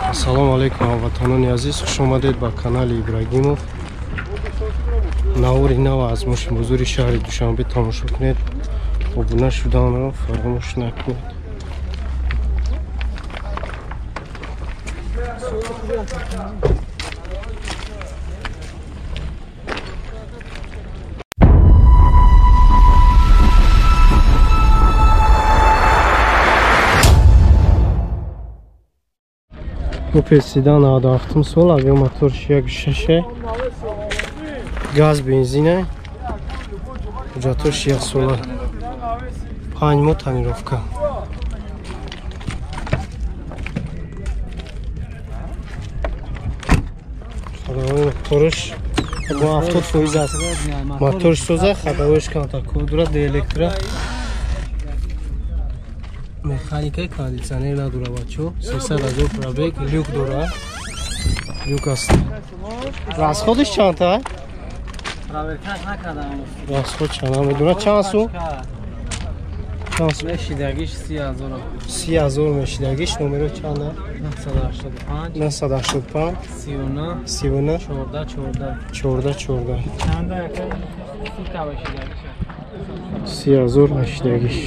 Ассалому алайкум ҳамватанони азиз, хуш омадед ба канали Ибрагимов. Навори нав аз мошинбозори шаҳри Душанбе тамошо кунед. Обуна шуданро фаромӯш накунед. Opel Sedan 97 сол, авиамотор 1.6, газ бензина, ҳуҷҷатош 1 сола, 5 моҳ тонировка. Ходовой моторш бо 70% аст. Моторш соза, ходовойш камтар кор дорад, электро. Механика, кондитсионер надора бачо. 300 ҳазор пробег, люк дора. Люк аст. Расходиш чанд та? Проверкаш накардам. Расход чанд намедона. Чанд сум? Чанд сум? Мешидагиш 30,000. 30,000 мешидагиш. Номеро чанд? 985 985 39 39 14 14 14 14. Чанда яка? 30 та мешидагиш. 30,000 мешидагиш.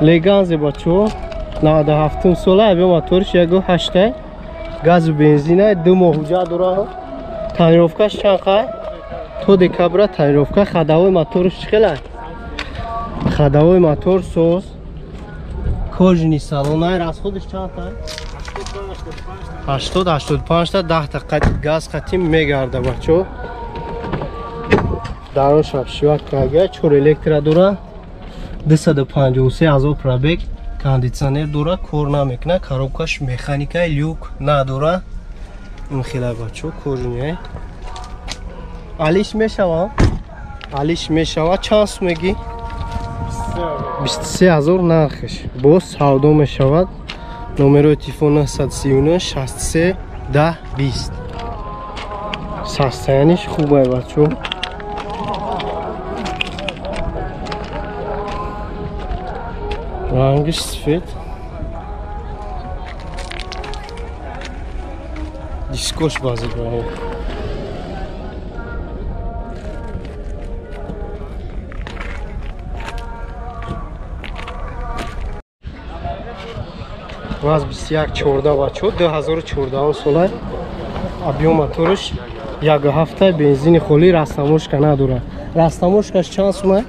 Леганзе бачо 97 сола, авиа моторш 1.8, газу бензина, 2 моҳ ҳуҷҷат дора. Тонировкаш чанд қай? То декабра тонировка. Ходовой моторш чӣ хела? Ходовой мотор соз, кожаный салон. Расходиш чанд қай? 80 85 та 10 та газ қатим мегарда бачо. Дарош обшивак карга, 4 электро дора. 253 ҳазор пробег, кондитсионер дора, кор намекуна, коробкаш механика, люк надора. Ин хела бачо, кожаный. Алиш мешава? Алиш мешава. Чанд сум меги? 23 ҳазор нархш. Боз савдо мешавад. Номерои телефон 939 63 10 20. Состояниш хуб ай бачо. Рангиш сфет. Дискош бази баҳо. Ваз 21 14 бачо, 2014 сола. Объем моторш 1.7, бензини холӣ, растамошка надора. Растамошкаш чанд сума?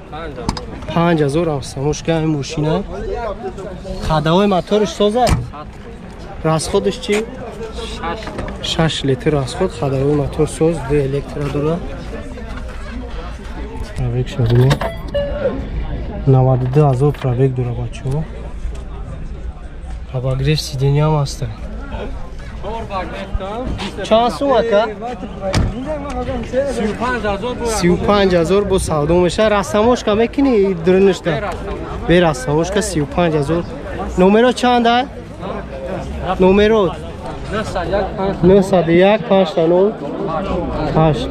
5000 растамошка ин мошина. Ходовой моторш соза? Расходш чи? 6 литр расход. Ходовой мотор соз, 2 электро дора. Пробег шадиме 92 ҳазор пробег дора бачо. Обогрев сиденья ҳам аст. Чанд сум ака? 35 ҳазор бо савдо мешавад. Растамошка мекунӣ дурништа? Бе растамошка 35 ҳазор. Номеро чанд а? Номеро 901 5 0 8.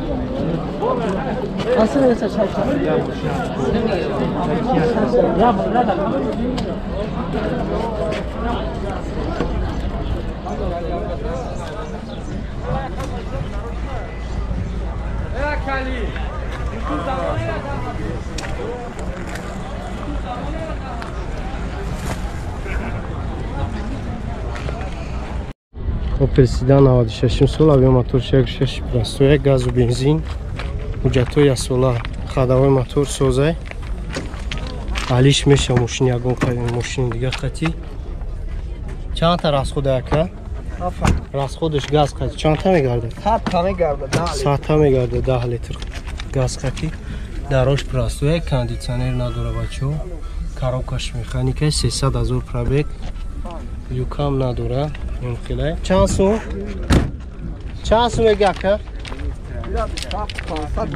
Opel Sedan 96 сол, авиа мотор 1.6 простой, газу бензин, ҳуҷҷатҳои 1 сола, ходовой мотор созай. Алиш меша мошин ягон мошини дигар қатӣ. Чанд та расход ака? Расходш газ қатӣ чанд та мегардад? 100 та мегардад, 10 литр. 100 та мегардад, 10 литр газ қатӣ. Дарош простой, кондитсионер надора бачо. Коробкаш механика, 300 ҳазор пробег. Люкам надора. Чанд сум? Чанд сум меги ака?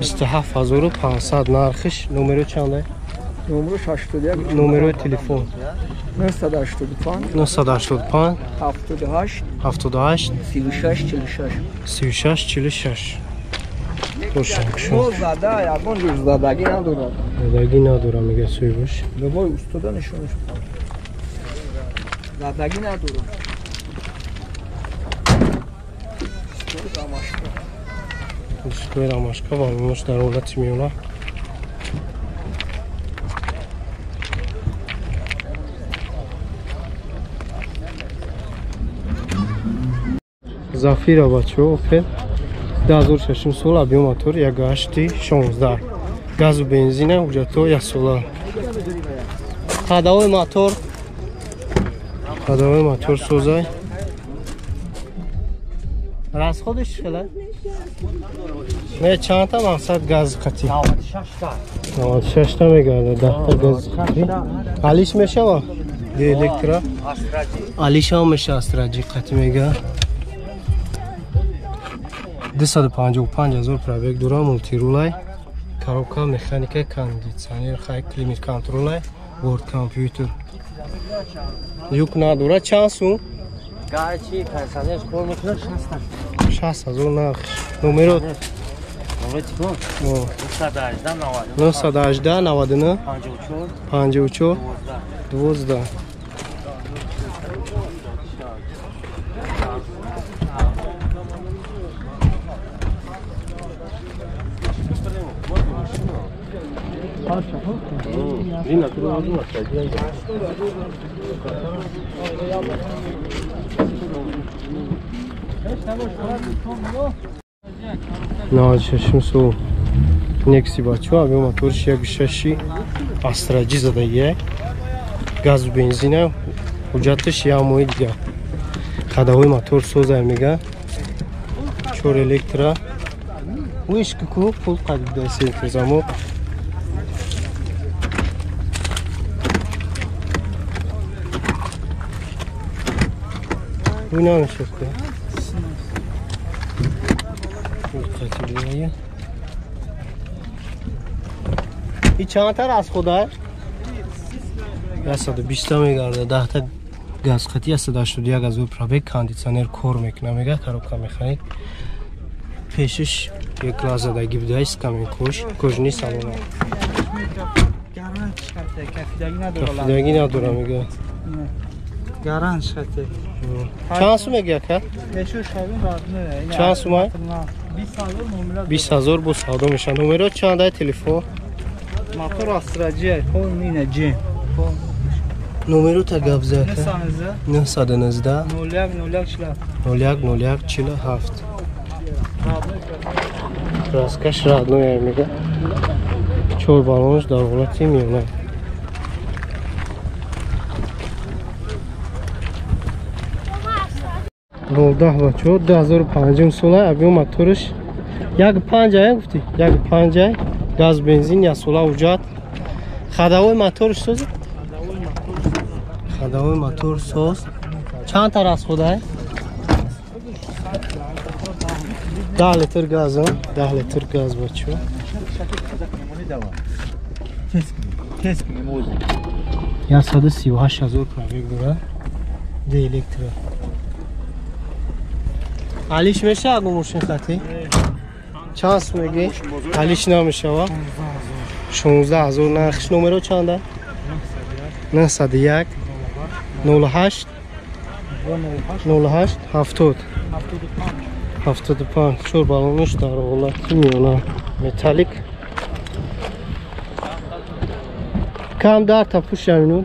27500 нархш. Номеро чанд? Номераш 81. Номерои телефон. 985 985 78 78 36 46 36 46. Мо зада, ягон ҷур задагӣ надорад. Задагӣ надорад, мега соҳибаш. Лубои устода нишонаш. Задагӣ надорад. Дискои рамашка балонаш дар ҳолати миёна. Зафира бачаҳо, Опел 2006 сол, объем мотор 1.8 16, газу бензина, ҳуҷҷатҳо як сола. Ходовой мотор, ходовой мотор созай. Расходиш чӣ хела? Не, чандта мақсад газ қатӣ? 96 та мегардад, 10 та газ қатӣ. Алиш мешава? Электро. Алишам меша, Астраҷи қатӣ мега. 255 ҳазор пробег дора, мультирулай, коробка механика, кондитсионер, хай, климат контролай, борт компьютер. Люк надора. Чанд сум? Гарчи кондитсионер кор мекунад 60 ҳазор нарх. Номерот? Номер телефон 918 918 99 54 54 12. 96 сол Некси бачо, объем моторш 1.6 Астраҷи задагия, газу бензина, ҳуҷҷаташ як моҳи дига. Ходовой мотор созай мега, чор электро. Вишки ку пул қадидаси замок. Уй намешавад. И чандтар аз худа? 120 мегарда, 10 та газ қатӣ, 181 ҳазор пробег, кондитсионер кор мекуна мега, коробка механик. Пешиш як класс задагӣ будааст, камин кожаный салона. Кафидагӣ надора мега. Гарант шате. Чанд сум мега ака? Чанд сум? 20 ҳазор бо савдо мешавад. Номеро чанд телефон? Мотор Астраҷи, пол ина ҷи. Номеро та гап за ака? 919 01 01 47 01 01 47. Краскаш родной мега. Чор балонш дар ҳолати миёна. 010 бачо, 2005 сола, объем моторш 1.5 ая гуфти? 1.5 газ бензин, як сола ҳуҷҷат. Ходовой моторш соз? Ходовой мотор соз. Чанд та расходай? 10 литр газ, 10 литр газ бачо. 138 ҳазор пробег дора. Д электро. Алиш меша агу мошин хати? Чанд сум мегӣ? Алиш намешава? 16 ҳазор нархш. Номеро чанда? 901 08 08 70 75. Чор балонаш дар ҳолати миёна. Металлик. Кам дар тапуш яминун.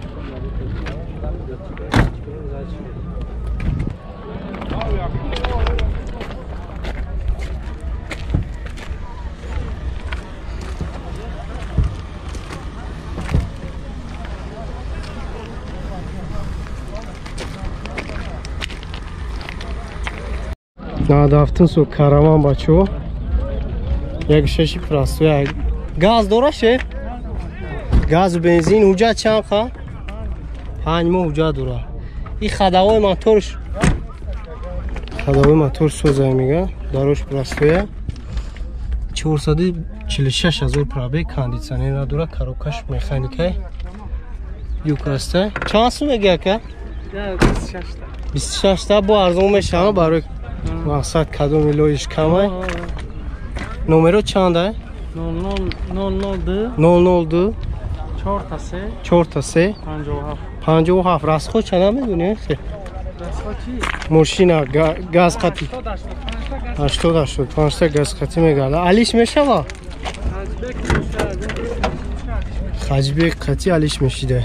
97 сол Караван бачо, 1.6 простой, газ дора шеф, газу бензин. Ҳуҷҷат чанд ха? 5 моҳ ҳуҷҷат дора. И ходовой моторш, ходовой мотор созай мега, дарош простоя. 46 000 пробег, кондитсионер надора, коробкаш механикай, юк аста. Чанд сум меги, ака? 26 та. Бо арзон мешава, барои мақсад кадоми лоиш камай. Номеро чанда? 002. 002. 4 3. 4 3. 57. 57. Расход чанда медонӣ? Мошина газ қати 80, 85 та газ қати мегарда. Алиш мешава, хаҷбек қати алиш мешида.